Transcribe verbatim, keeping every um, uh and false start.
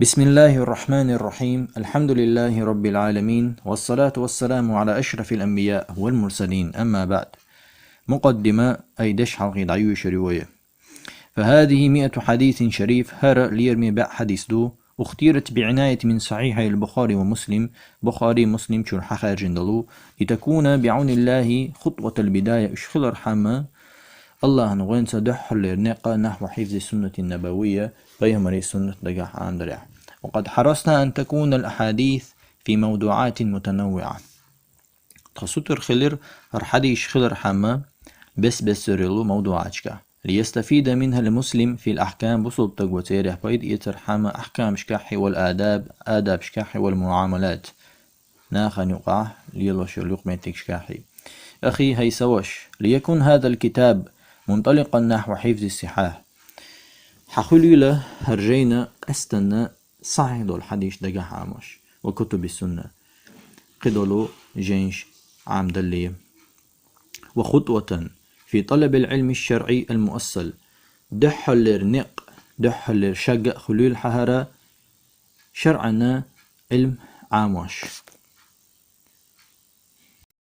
بسم الله الرحمن الرحيم. الحمد لله رب العالمين، والصلاة والسلام على أشرف الأنبياء والمرسلين، أما بعد. مقدمة، أي دش حلقي دعيو شريوية. فهذه مئة حديث شريف، هر ليرمي بع حديث دو، اختيرت بعناية من صحيحي البخاري ومسلم، بخاري مسلم شرح خارجين دلو، لتكون بعون الله خطوة البداية، اشخلر حما الله نغوين سدح لرنقة نحو حفظ السنة النبوية، بيهم ري سنة دقا حام درع. وقد حرصنا أن تكون الأحاديث في موضوعات متنوعة. تخصوتر خلر، هر حديث خلر حما، بس بس ريلو موضوعاتك. ليستفيد منها المسلم في الأحكام، بصل تقوى تيريح بيد يتر حما أحكام شكاحي والآداب، آداب شكاحي والمعاملات. ناخن يقع ليلوش يليق ميتك شكاحي. أخي هي سوش، ليكن هذا الكتاب منطلقا نحو حفظ الصحاح. حخلي له هرجينا قستنا صحيح دول حديث دقا حاموش وكتب السنة. قدولو جينش عام دلي. وخطوة في طلب العلم الشرعي المؤصل. دحلر نق، دحلر شق خلول حهرة شرعنا علم عاموش.